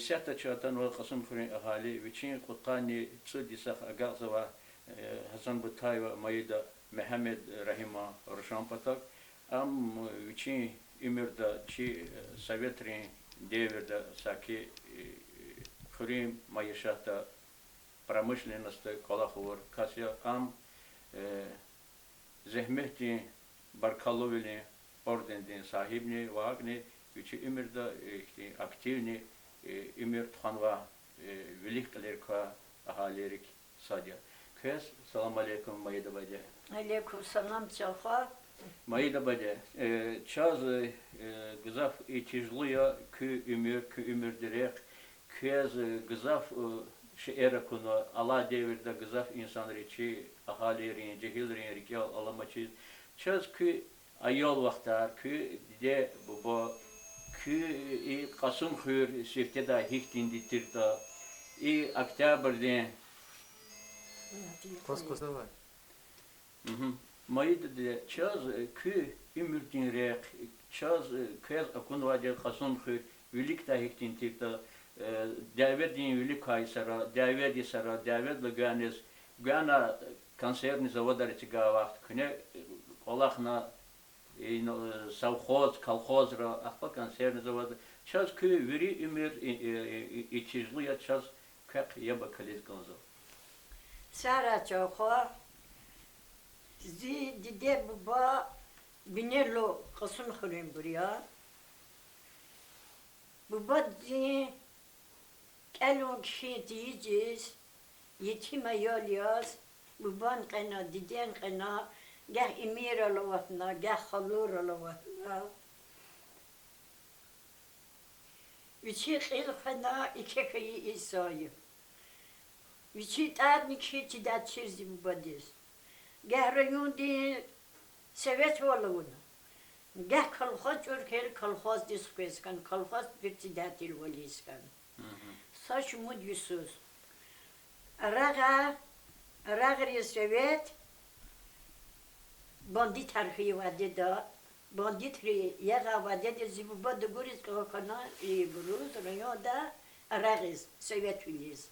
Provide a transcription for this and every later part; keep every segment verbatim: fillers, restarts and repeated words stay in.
Исятда чун атанва Кьасумхуьруьн агьали вичин кьудкъанни цӀуд йисахъ агакьзавай, э, Гьасан Бутаева Майида Мегьамед Рагьиман рушан патав. Ам вичин уьмуьрда чи, э, советрин девирда саки, э, хуьруьн майишатда, промышленностьда кӀвалах авур кас я. Ам, э, Зегьметдин Баркаллувилин ордендин сагьибни ва гьакӀни вичи уьмуьрда, э, ихьтин активни, э, уьмуьр тухванвай, э, вилик-кьилик квай агьалийрик сад я. Квез салам алейкум, Майида баде. Алейкум салам, чан хва. Майида баде, э, чаз, э, гзаф итижлу я куь уьмуьр, куь уьмуьрдин рехъ. Квез, э, гзаф, э, шейэр акуна, алай девирда гзаф инсанри чи агьалийрин, жегьилрин рикӀел аламачиз. Чаз куь аял вахтар, куь диде-буба, куь и Кьасумхуьр сифтедай гьихьтинди тиртӀа, и октябрдин Майида диде, чаз, э, куь уьмуьрдин рехъ, чаз, э, квез акунвайди Кьасумхуьр виликдай гьихьтин тиртӀа, э, дяведин вилик квай йисара, дяведин йисара, дяведилай гуьгъуьниз, гуьгъуьна консервный заводар эцигай вахт куьне, э, кӀвалахна, э, совхоз, колхозра, ахпа консервный завод. Чаз куь вири уьмуьр, э, э, итижлу я, чаз квехъ яб акализ кӀанзава. Сагърай, чан хва. Зи диде-буба бинелу Кьасумхуьруьнбур я. Бубадин кӀелун-кхьин тийижиз, етим аял яз, бубани кьена, дидени кьена, гагь имирал аватна, гагь халурал аватна. Вичи кьил хвена, ике хьайи инсан я. Вичин тӀварни кхьиз чидай чир зи бубадиз. Гагь райондин советвал авуна, гагь колхоз чӀур хьайила колхоздиз хквез хьана, колхоз председателвал ийиз хьана. Са шумуд йисуз. Арагъа, Арагърин совет бандитар хьайи вядеда, бандитри ягъай вядеда зи буба дугуриз кьван хьана, ибуруз районда Арагъиз, советвилиз.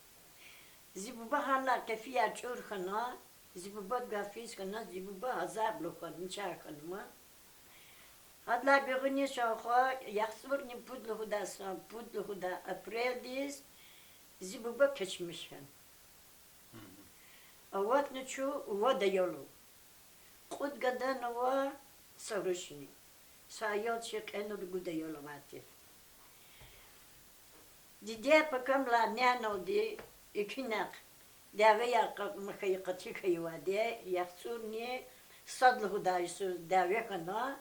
Зи буба гьанлай кефияр чӀур хьана, зи бубад гаф физ хьана, зи буба азарлу хьана, начагъ хьана ман. Гьадалай бегъуниз, чан хва, яхцӀурни пуд лугьудай сан, пуд лугьудай апрелдиз зи буба кечмиш хьана. Аватна чун вад аял ава. Кьуд гадани ава, са рушни. Са аял чи кьена, ругуд аял авай тир. Диде пакамлай няналди экуьнахъ дявеяр кьакьна хьайи, къати хьайи вяде, яхцӀурни сад лугьудай йисуз дяве хьана,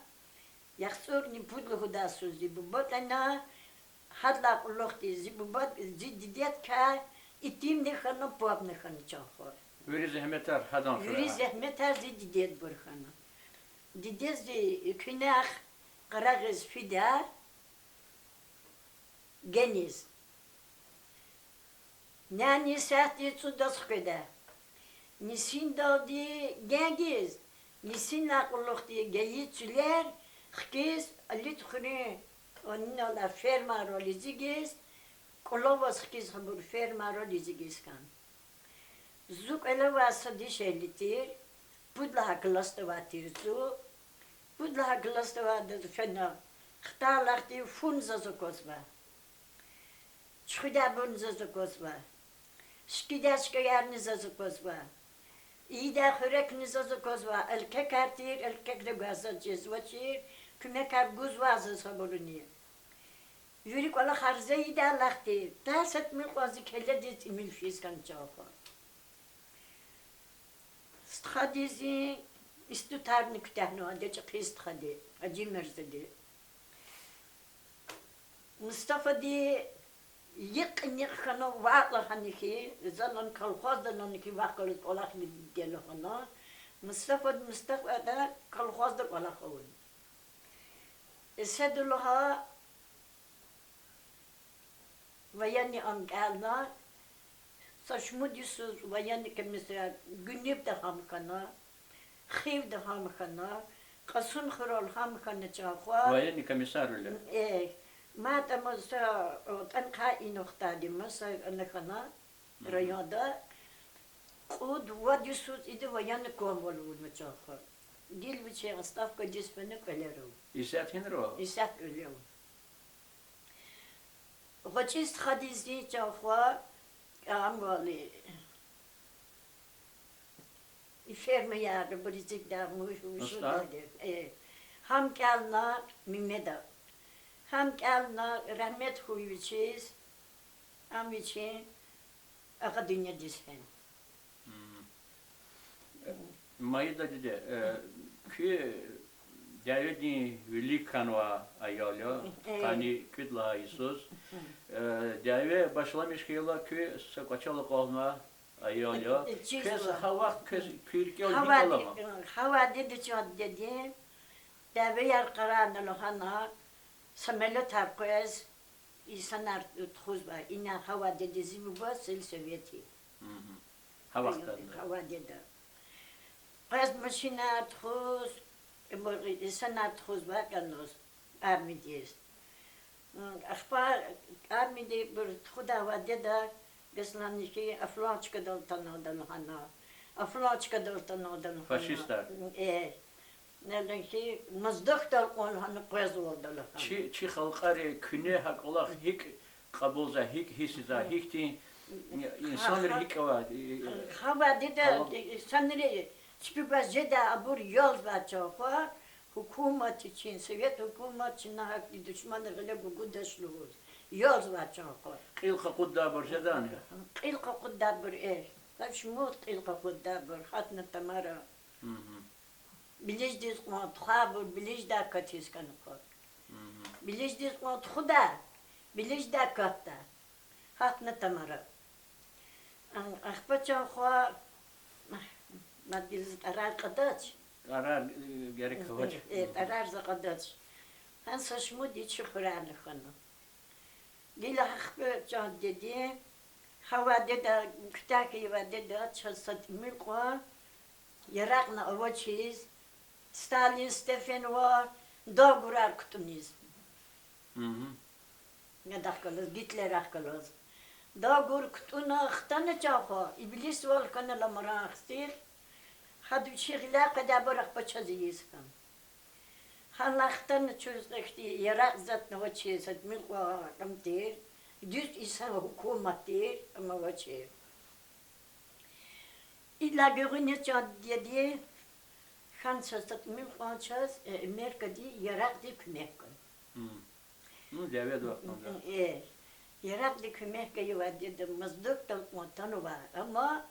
яхцӀурни пуд лугьудай йисуз зи буба кьена, гьадалай кьулухъди зи буба, зи дидедикай итимни хьана, пабни хьана, чан хва. Вири зегьметар гьадан хьана? Вири зегьметар зи дидедбур хьана. Дидеди экуьнахъ къарагъиз фида гениз. Няни исятда цӀудаз хкведа. Нисиндалди генгиз, нисинай кьулухъди гайи цуьлер хкиз, Алидхуьруьн анинал фермайрал лезигиз, кӀулаваз хкиз гьабур фермайрал лезигиз хьана. Зун кӀвале авай са дишегьли тир, пуд лагьай классда авай тир зун. Пуд лагьай классда авайдаз фена хтайлахъди фуни заз аквазва. Чуьхуьдайбурни заз аквазва. Шикидай шикаярни заз аквазва. Ийидай хуьрекни заз аквазва. Элкекар тир, элкекри гваз заз жезвачир, куьмекар гузвай заз гьабуруни. Вири кӀвалахар за ийидайлахъди, тарсетмир кьван зи келедиз тӀимил физ хьана, чан хва. Стхади зи институтарни куьтягьнавайди я, чӀехи стхади, Гьажимирзади. Мустафади йикъ-никъ хьана, ваъ лагьана хьи, за лана колхозда лана хьи, вахъ галаз кӀвалахни дидеда лагьана. Мустафади, Мустафади колхозда кӀвалах авуна. Эседуллагь военный ам кӀелна, са шумуд йисуз военный комиссар Гуьнибда гьам хьана, Хивда гьам хьана, Кьасумхуьрел гьам хьана, чан хва. Военный комиссарвиляй? Э, Мад амма са, о, тӀанкай инухтади маса ана хьана районда. Кьуд-вад йисуз ида военный ком авуна, чан хва. Гила вичи отставкадиз фена кӀвалера. Исятда гьинра ава? Исятда кӀвале ава. ГъвечӀи стхадиз, чан хва, амвали, и фермаяр, абур эцигда, муш-, мушурда. Э, гьам кӀелна Мемеда. Гьам кӀелна, рагьмет хьуй вичиз, ам вичин агъа дуьньядиз фена. Майда диде, э, куь дяведин вилик хьанвай аял я, къанни кӀуьд лагьай йисуз. Э, дяве башламиш хьайила, куьн са кӀвачел акьалнавай аял я. Квез гьа вахт, квез куь рикӀел гьикӀ алама? Гьа вадеда, чан деди, дявеяр къарагъна лагьана, самолётар къвез, инсанар тухузва, ина гьа вадеда зи буба сельсовет я. Гьа вахтара. Гьа вадеда. Къвез машинар тухуз, инсанар тухузва кӀануз, армиядиз. Ахпа армиядибур тухудай вадеда, бес лагьана хьи, Афлан чкадал атанвайди я лагьана. Афлан чкадал атанвайди я лагьана. Фашистар? Э. Лагьана хьи, Моздокдал кьван лагьана къвезвалда лагьана. Чи, чи халкьари куьне гьа кӀвалах гьикӀ кьабулзавай, гьикӀ гьиссзавай, гьихьтин инсанри гьикӀ авай? Гьа вадеда инсанри чпивай жедай, абур ялзавай, чан хва, гьукумат, чи совет гьукумат чна гьахьтин душманрин гъиле гугудач лугьуз. Ялзавай, чан хва. Кьил къакъуддайбур жедани? Кьил къакъуддайбур, э. Гьа шумуд кьил къакъуддайбур, гьатна тамара. Билиждиз кьван тухвайбур, билиждай катиз хьана ква. Билиждиз кьван тухудай, билиждай катдай. Гьатна тамара. Ахпа, чан хва, мад гила за тӀарар кьадач. ТӀарар, э, герек авач. Э, тӀарар за кьадач. Гьа са шумуд йис чи хуьряйни хьана. Гила ахпа, чан деди, гьа вадеда, куьтягь хьайи вадеда чаз са тӀимил кьван яракьни авачиз, Сталин, Стефан ва договорар кутӀуниз. Адахъ галаз, Гитлерахъ галаз. Договор кутӀуна хтана, чан хва, иблисвал хьана ламран хцихъ, гьада вичи гъиляй къведайбур ахпа чаз ийиз хьана. Гьанлай хтана чуьз ихьтин яракь затӀни авачир, са тӀимил кьван ам тир, дуьз инсан, гьукумат тир, ам авачир. Идалай гуьгъуьниз, чан деди, хьана чаз са тӀимил кьван чаз, э, Америкади яракьдин куьмек гана. Ну, дяведин вахтунда. Э, яракьдин куьмек гайи вадеда Моздокдал кьван атанвай, амма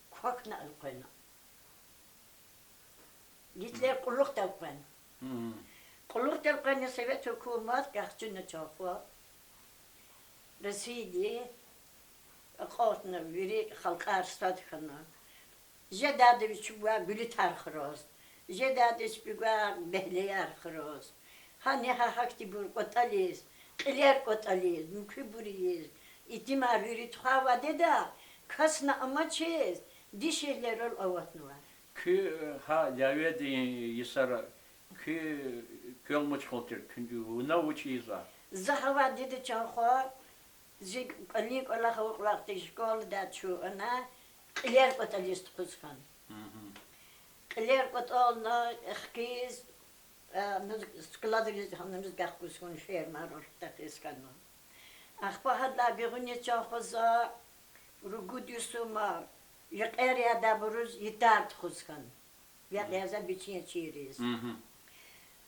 квахьна элкъвена. Гитлер кьулухъди элкъвена. Кьулухъди элкъвена, совет гьукумат къахчуна, чан хва. Россияди акьалтна, вири халкьар сад хьана. Жедайди чпивай гуьлуьтар хураз, жедайди чпивай бегьлеяр хураз. Гьана гьа гьахьтинбур кӀватӀализ, кьилер кӀватӀализ, муькуьбур ийиз, итимар вири тухвай вадеда, касни амачиз, дишегьлийрал аватнавай. Куьн, э, гьа дяведин йисара куьн квел муч халтир, куьн, вуна вуч ийизва? За гьа вадеда, чан хва, зи кӀвалин кӀвалах авай кьулахъди школадай чун ана кьилер кӀватӀализ тухуз хьана. Кьилер кӀватӀална хкиз, э, складриз, гьана муьзгахъ гуз хьана, фермарал хтахиз хьана. Ахпа гьадалай гуьгъуьниз, чан хва, за ругуд йисуз ма векьер ядайбуруз йитар тухуз хьана. Векь яза бичин чириз.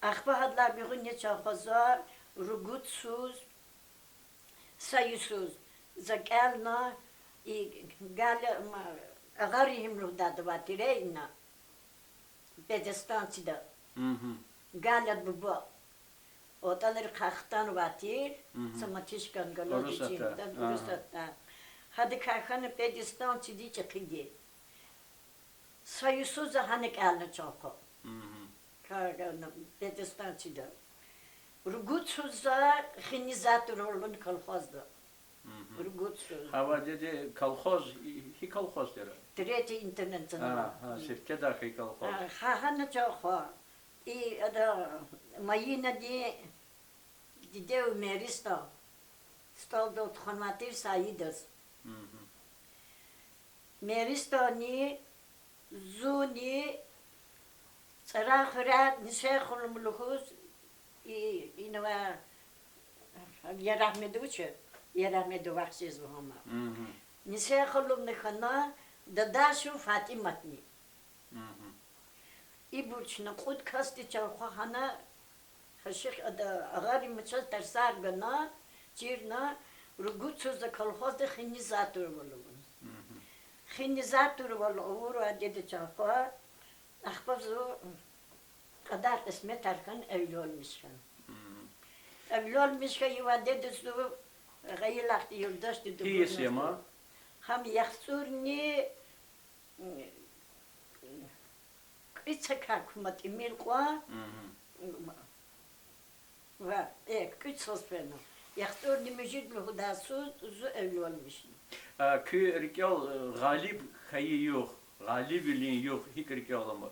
Ахпа гьадалай гуьгъуьниз, чан хва, за ругуд йисуз, са йисуз за кӀелна, и Галя, ма, Агъа Регьим лугьудайди авай тир ина, педистанцида. Галяди буба. ВатӀалрихъай хтанвай тир, са матишкан галаз Урусатда. Гьадакай хьана педистанциядин чӀехиди. Са йисуз за гьана кӀелна, чан хва. Педистанцида. Ругуд йисуз за хинизаторвал авуна колхозда. Ругуд йисуз. Гьа вадеди колхоз, гьи колхоз тир? Третий интернационал. Гьа, сифтедай хьайи колхоз. Гьа, гьана, чан хва. И ада Маинади Диде Мериста, столдал тухванвай тир Саидаз. Меристани, зуни, ЦӀарагъ хуьряй Нисай халум лугьуз, и, инва, Ярагьмеда вуч я? Ярагьмеда вахт жезва гьама. Нисай халумни хьана, дадашин ФатӀиматни. Ибур чна кьуд касди чан хва гьана, гьа шихь ада агъари мичӀаз тарсар гана, чирна, ругуд йисуз за колхозда хинни затӀ турвал авуна. Хинни затӀ турвал авурвай деда чан хва, ахпа зун кьадар-кьисметар хьана эвланмиш хьана. Эвланмиш хьайивай дедаз зун гъайилахъди юлдашди дугуна. Гьам яхцӀурни кӀуьд са кар кума тӀимил кьван, ва, э, кӀуьд йисуз фена. ЯхцӀурни муьжуьд лугьудай йисуз зун эвланмишна. А куь рикӀел, э, гъалиб хьайи югъ, гъалибвилин югъ гьикӀ рикӀел алама?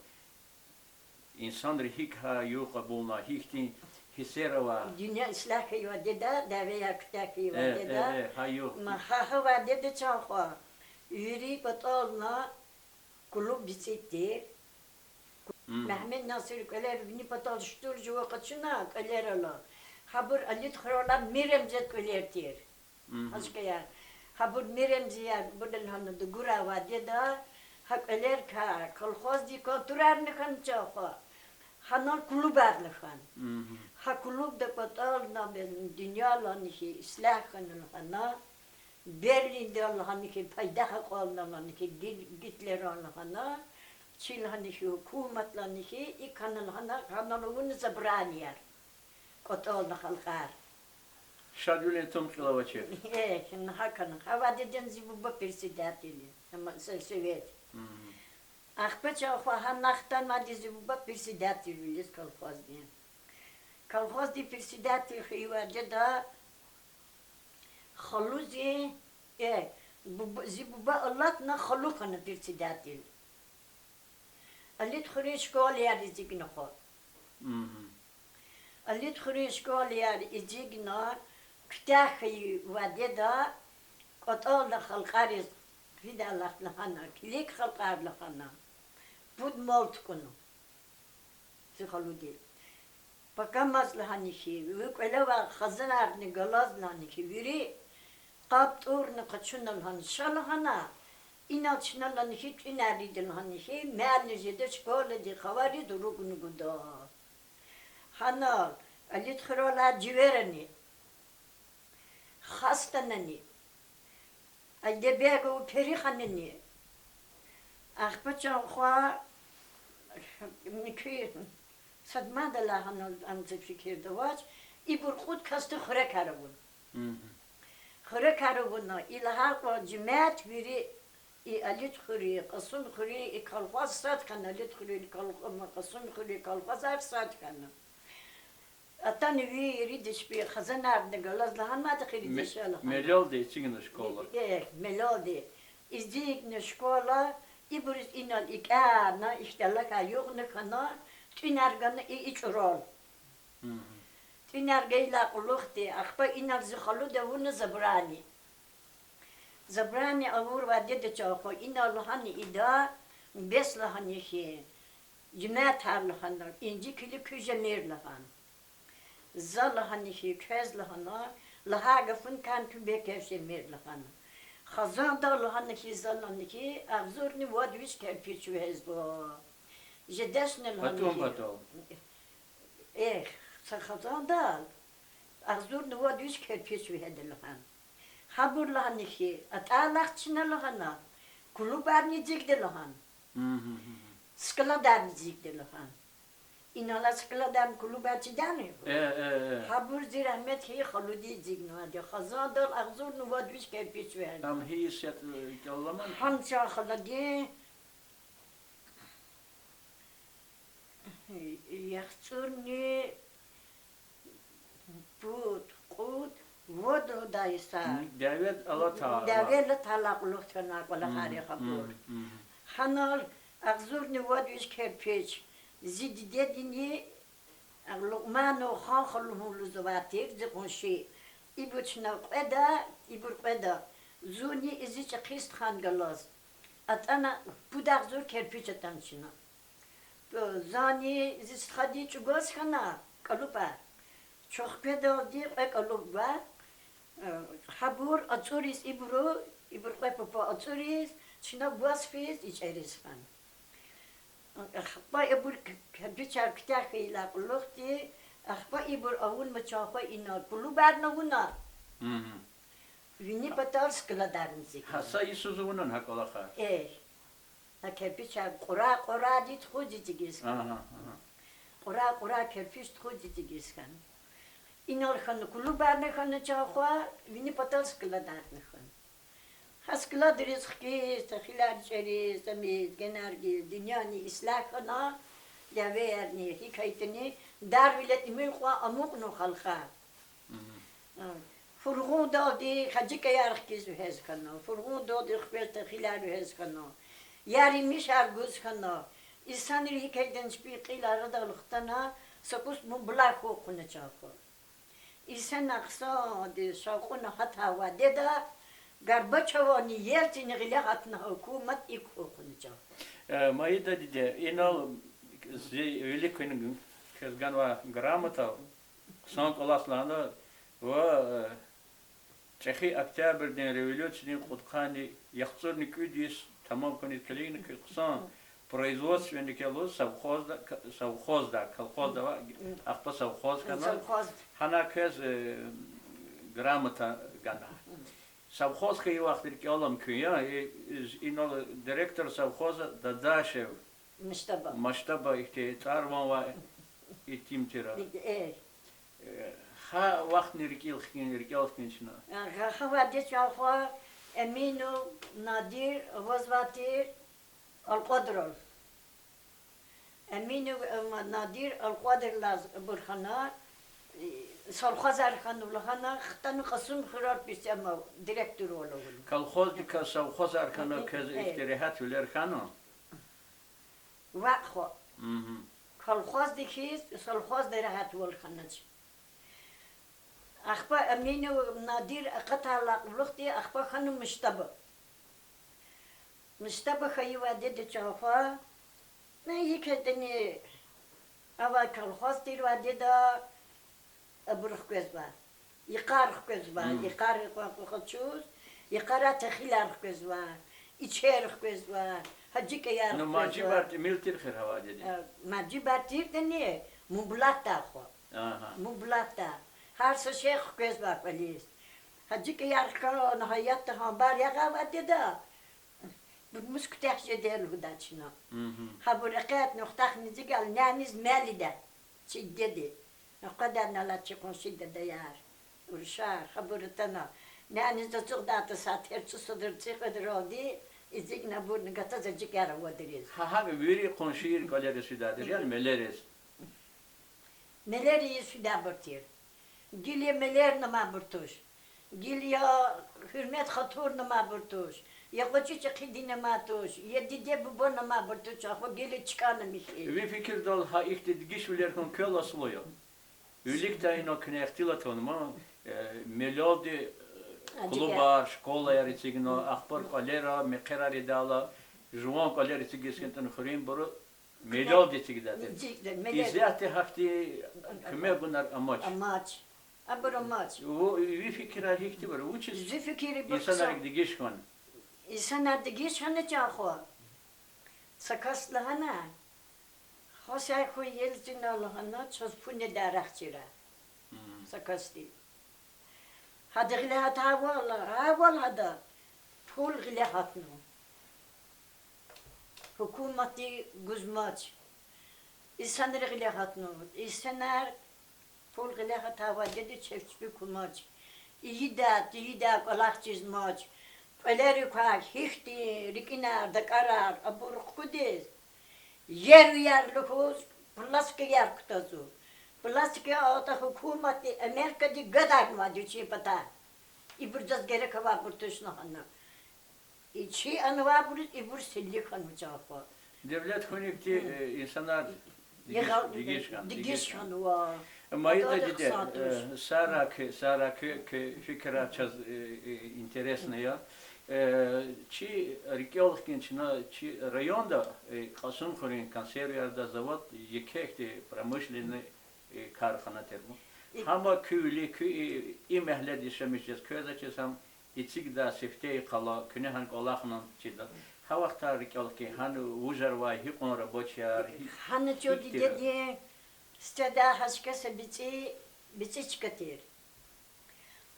Инсанри гьикӀ гьа югъ кьабулна, гьихьтин гьиссер ава? Дуьнья ислягь хьайивай деда, дявеяр куьтягь хьайивай деда. Гьа югъ. Ма гьа, гьавай деда чан хва, вири патална клуб бицӀи тир. Мегьамед Насиран кӀвалер вини патал штур жува къачуна кӀвалерал. Гьабур Алидхуьрелай Миремзед кӀвалер тир. Гьа чкаяр. Гьабур Миремзияр, абур лагьана дугурай авай деда, гьа кӀвалерикай колхоздин контурарни хьана чан хва, гьанал клубар лагьана. Гьа клубда патална дуьнья лагьана хьи ислягь хьана лагьана, Берлинда лагьана хьи пайдах акьална лагьана хьи Гитлеран лагьана, чи лагьана хьи гьукумат лагьана хьи, икӀ хьана лагьана, гьанал авуна забранияр. КӀватӀална халкьар. Шадвилин тум кьил авачир. Эхь, гьакӀ хьана. Гьавай дедани зи буба председатель я, ам, се-, совет. Ахпа чан хва гьа нахтанвайди зи буба председатель вилиз колхоздин. Колхоздин председатель хьайивай деда халузи, э, буба, зи буба алатна халу хьана председатель. Алидхуьруьн школаяр эцигна хва. Алидхуьруьн школаяр эцигна, куьтягь хьайивай деда кӀватӀална халкьариз, гьидалахъ лагьана, килиг халкьар лагьана, пуд мал тукӀуна. Зи халуди. Пакамаз лагьана хьи, ви кӀвале авай хазанарни галаз лагьана хьи, вири къаб тӀурна къачуна лагьана, ша лагьана, инал чна лагьана хьи, тӀуьнар ийида лагьана хьи, мярни жеда школадин хабариз ругун гуда. Гьанал Алидхуьрелай Жуьверани, Хастанани, Айдебегова Периханани, ахпа чан хва, муькуь, садмадалай гьанал ам зи фикирда авач, ибур кьуд касди хуьрекар авуна. Хуьрекар авуна, и лагьай кьван жемят вири, и Алидхуьруьн, Кьасумхуьруьн, и колхоз сад хьана, Алидхуьруьн кол-, Кьасумхуьруьн колхозар сад хьана. Атана вирида чпи хазанарни галаз лагьанмайди хьи, ме-, ридишала хьана. Мелелди эцигна школа. Э, э, мелелди. Эцигна школа, ибуруз инал икӀяна, ихтилакай югъни хьана, тӀуьнар гана и, и чӀурал. ТӀуьнар гайидалай кьулухъди, ахпа инал зи халуди авуна забрани. Забрани авурвай деда чан хва, инал лагьана ида, бес лагьана хьи, жемятар лагьана, инжи килиг куь жемир лагьана. За лагьана хьи, квез лагьана, лагьай гафуникай куь бекер жемир лагьана. Хазандал лагьана хьи, за лагьана хьи, агъзурни вад виш керпич вегьезва. Жедачни лагьана хьи. Эхь, са хазандал агъзурни вад виш керпич вегьеда лагьана. Гьабур лагьана хьи, атӀайлахъ чна лагьана, клубарни эцигда лагьана. Складарни эцигда лагьана. Инал складарни клубар чидани? Гьабур зи рагьметлу халуди эцигнавайди. Хазандал агъзурни вад виш керпич вегьена. Ам гьи йисуз ятӀа, э, кӀелламан? Гьам чан халади яхцӀурни пуд, кьуд, вад лугьудай йисар. Дяве алатай. Дяве алатай кьулухъ хьанвай кӀвалахар я гьабур. Гьанал агъзурни вад виш керпич зи дидедини Лукьманов Ханхалу лугьузвай тир зи къунши. Ибур чна кьведа, ибур кьведа. Зунни и зи чӀехи стхан галаз атӀана, пуд агъзур керпич атана чна. Зани зи стхади чӀугваз хьана кӀалубар. Чун хкведалди кьве кӀалуб гва. Гьабур ацӀуриз ибуру, ибур кьве папа ацӀуриз, чна гваз физ ичӀериз хьана. Ахпа ибур к-, керпичар куьтягь хьайила кьулухъди, ахпа ибур авунмача хва ина кулубарни авуна. Вини патал складарни эцигна. Гьа са йисуз авунани гьа кӀвалахар? Э. Гьа керпичар кьура-кьуради тухуз эцигиз хьана. Кьура-кьура керпич тухуз эцигиз хьана. Инал хьана кулубарни хьана чахва, вини патал складарни хьана. Гьа складриз хкиз, техилар чӀериз, ам генерги дуьньяни ислягь хьана, явеярни, гьикӀ хьайитӀани, дарвиле тӀимил кьван амукьна халкьар. Фургъундалди хажикӀаяр хкиз вегьез хьана, фургъундалди хквез техилар вегьез хьана. Яр-емишар гуз хьана. Инсанри гьикӀ хьайитӀани чпин кьил арадал хтана, са кӀус мубла хьухь хьуна чахва. Инсанар хъсандиз шавкьуна гьатайвай деда, Горбачевани Ельцини гъиле гьатна гьа гьукумат икӀ хьухь хьуна чахва. Э, Маида диде, инал зи вилик куьн квез ганвай грамота, хъсан кӀвалах лагьана, ва, э, чӀехи Октябрдин революциядин кьудкъанни яхцӀурни кӀуьд йис тамам хьуниз килигна куь хъсан производственникай лугьуз совхозда, к-, совхозда, колхозда ва ахпа совхоз хьана. Гьана квез, э, грамота гана. Совхоз хьайи вахт рикӀел алама куьн, я, и-, из-, инал директор совхоза Дадашев Муштаба ихьтин тӀвар-ван авай итим тир. Э, гьа вахтни рикӀел хкин, рикӀел хкин чна. Гьа, гьа вахтунда чахва Эминов Надир авазвай тир алкьвадрал. Эминов, э, Надир алкьвадралай абур хьана, э, совхозар хьана лагьана, хтана Кьасумхуьрел Писемов директорвал авуна. Колхоздикай совхозар хьана квез ихьтин регьятвилер хьана? Ваъ, хва. Колхозди хьиз, совхозда регьятвал хьанач. Ахпа Эминов Надир акъатайла кьулухъди, ахпа хьана Муштаба. Муштаба хьайивай деда чахва, на, икӀ хьайитӀани, авай колхоз тирвай деда, абур хквезва. Йикъар хквезва, йикъар кьван къух чуз, йикъарай техилар хквезва, ичер хквезва, гьажикӀаяр хквезва. Ну, мажибар тӀимил тир хьи гьавайди? Э, мажибар тиртӀани, мублагьдай, хва. Мублагьдай. Гьар са шей хквезва кӀвализ. ГьажикӀаяр хкана гьаятда гьамбар ягъайвай деда, бурмус куьтягь жеда лугьудай чна. Гьабур экъечӀна хтахни зигал няниз мелида. Чи деди. Акъадарна ала чи къунши дадаяр, рушар, гьабур атана. Няниз ацукьдайда са тер цӀусадар цӀикьведралди, эцигна абурни гатаз гьажикӀаяр авадриз. Гьа, гьа вири къуншийрин кӀвалериз фидайди тир, яни мелериз? Мелериз фидайбур тир. Гила я мелерни амайбур туш. Гила я гьуьрмет-хатурни амайбур туш. Я гъвечӀи-чӀехиди амай туш. Я диде-бубани амайбур туш, ахпа гила чкӀана михьи. Ви фикирдалди гьа ихьтин дегишвилер хьун квел аслу я? Виликдай инал куьне ихтилат авуна, э, мелелди, э, клубар, школаяр эцигна, ахпа кӀвалера, мехъерар ийидайла, жуван кӀвалер эцигиз хьайитӀани хуьруьнбуру мелелди эцигдай тир. Исятда гьахьтин куьмек гунар амач. Амач. Абур амач. Ви фикирар гьихьтинбур я? Вучиз инсанрик дегиш хьана? Инсанар дегиш хьанача, хва, са кас лагьана, хасай хьун Ельцина лагьана, чаз пул недай рехъ чира. Са касди. Гьада гъиле гьатайвал, гьайвал гьада, пул гъиле гьатна. Гьукуматди гузмач. Инсанри гъиле гьатна. Инсанар пул гъиле гьатайвал, деди чеб чпи кумач. Ийидай, тийидай кӀвалах чизмач. КӀвалерик квай гьихьтин рикӀинар, дакӀарар, абур хкудиз, ервияр лугьуз, пластикаяр кутазва. Пластикаяр атӀа гьукуматди, Америкади гадарнавайди вичин патай. Ибур заз герек авайбур туш лагьана. И чи анвайбуруз ибур силли хьанва чахъ. Девлет хьуникди, э, инсанар Дигиш, дигиш хьан, дигиш хьан. Дигиш хьанва. Мейида диде, э, сара куь, сара куь, куь фикирар чаз, э, э, интересно я. Э, чи рикӀел хкин чна, чи районда, э, Кьасумхуьруьн консервиярда завод еке ихьтин промышленный, э, кархана тирму. Гьама куь вили, куь и, и мягьледа яшамиш жез квез ачиз гьам эцигда, сифте йикъала, куьне гьана кӀвалахна чида. Гьа вахтар рикӀел хкин, гьана вужар авай, гьикьван рабочияр, гьи-, гьана чун дидедин сифтедай гьа чка са бицӀи, бицӀи чка тир.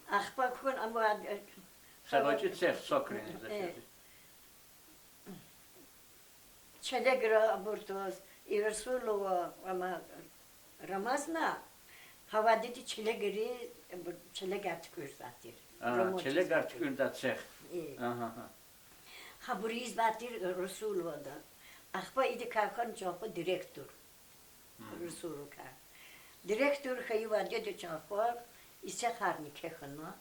Ахпа хьун ама, э, са гъвечӀи цех, цокрин, э, челегра абур таз, и Расулова ама Рамазна, гьа вадиди челегри, челегар туькӀуьрзавай тир. А, челегар туькӀуьрзавай цех. Гьабур ийизвай тир Расуловада. Ахпа идакай хьана чун хьана директор. Расуловакай. Директор хьайи вадиди чун хьана, и цехарни кхьена.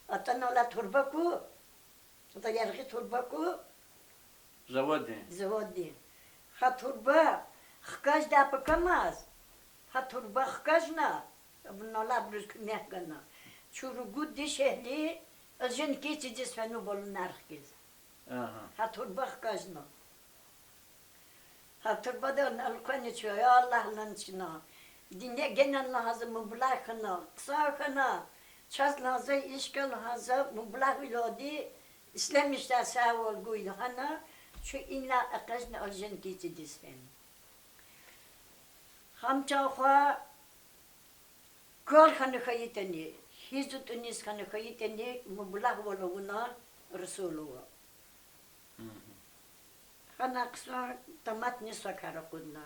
АтӀана ала турба ку, ада яргъи турба ку. Заводдин. Заводдин. Гьа турба хкаждай пакамаз, гьа турба хкажна, абурун алайбуруз куьмек гана. Чун ругуд дишегьли Орджоникидзедиз фена балунар хкиз. Гьа турба хкажна. Гьа турбадин элкъвена чун, я Аллагь, лагьана чна. Дине генани лагьана за мублагь хьана, хъсан хьана, чаз лагьана за, ишкал лагьана за мублагьвилади, ислямишдай сагъвал гуй лагьана, чун инлай экъечӀна Орджоникидзедиз фена. Гьам чан хва кар хьана хьайитӀани, гьизу тӀуьниз хьана хьайитӀани, мублагьвал авуна Расулова. Гьана хъсан томатни сокар акъудна,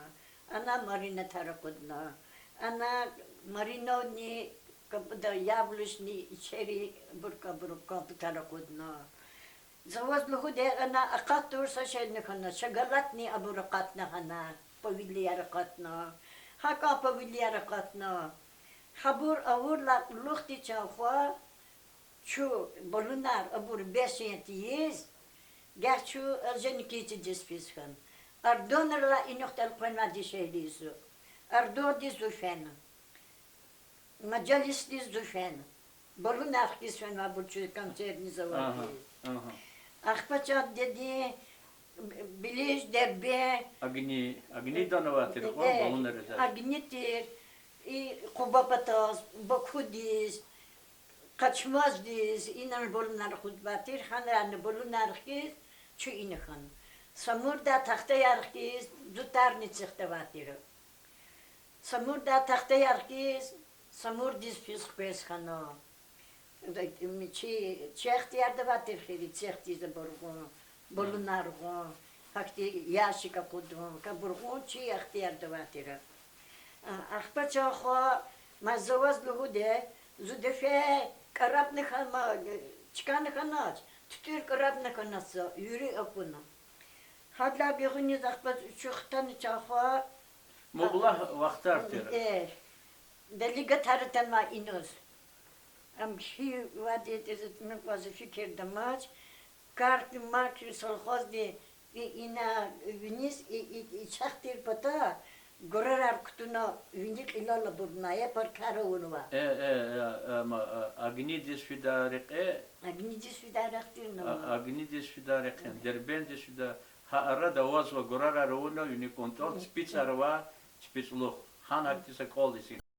ана маринадар акъудна, ана маринадни капуда, яблочный, ичери, абур, абур капутар акъудна. За ваз лугьуди, ана акъатнавай са шейни хьана, шоколадни абур акъатна гьана, повидлияр акъатна, гьакӀан повидлияр акъатна. Гьабур авурдалай кьулухъди чан хва, чун балунар абур бес яз тийиз, гагь чун Орджоникидзедиз физ хьана. Ардонрилай инихъ элкъвенвай дишегьли я зун. Ардондиз зун фена. Мажалисдиз зун фена. Балунар хкиз фенвайбур чун консервный заводдиз. Ахпа чан дидедин Белиж, Дербент, Огни, Огнида авай тир, э, балунар жезвай. Огни тир, и Къуба патаз, Бакудиз, Къачмаздиз, инал балунар акъудзавай тир, гьанрани балунар хкиз, чун ина хьана. Самурдай тахтаяр хкиз, зун тарни цихтавай тир. Самурдай тахтаяр хкиз, Самурдиз физ хквез хьана. Чи, чи ихтиярда авай тир хьи, цехдиз абур гъун, балунар гъун, гьахьтин ящик акъудун, кабур гъун чи ихтиярда авай тир. А, ахпа чан хва, ма за ваз лугьуди, зун дефе кӀарабна хьана, чкана хьанач, тутӀуьр кӀарабна хьанач за, вири акуна. Гьадалай гуьгъуьниз ахпа чун хтана чан хва, мублагь вахтар тир. Э, делегатар атанвай иназ. Ам хьи вади тиз мукьваз фикирда амач, каркин-маркин, совхоздин и, ина виниз и, и, и чахъ тир пата, гурарар кутуна вини кьилел абурна, я паркар авунва. Э, э, э, э, ма, э, Огнидиз фидай рекье. Огнидиз фидай рехъ тирна. А, Огнидиз фидай рекье, Дербентдиз фидай, гьа арада авазва, гурарар авуна, вини кӀунтӀал, ципицӀар ава, ципицӀлух. Гьана гьахьтин са кӀвал я зи.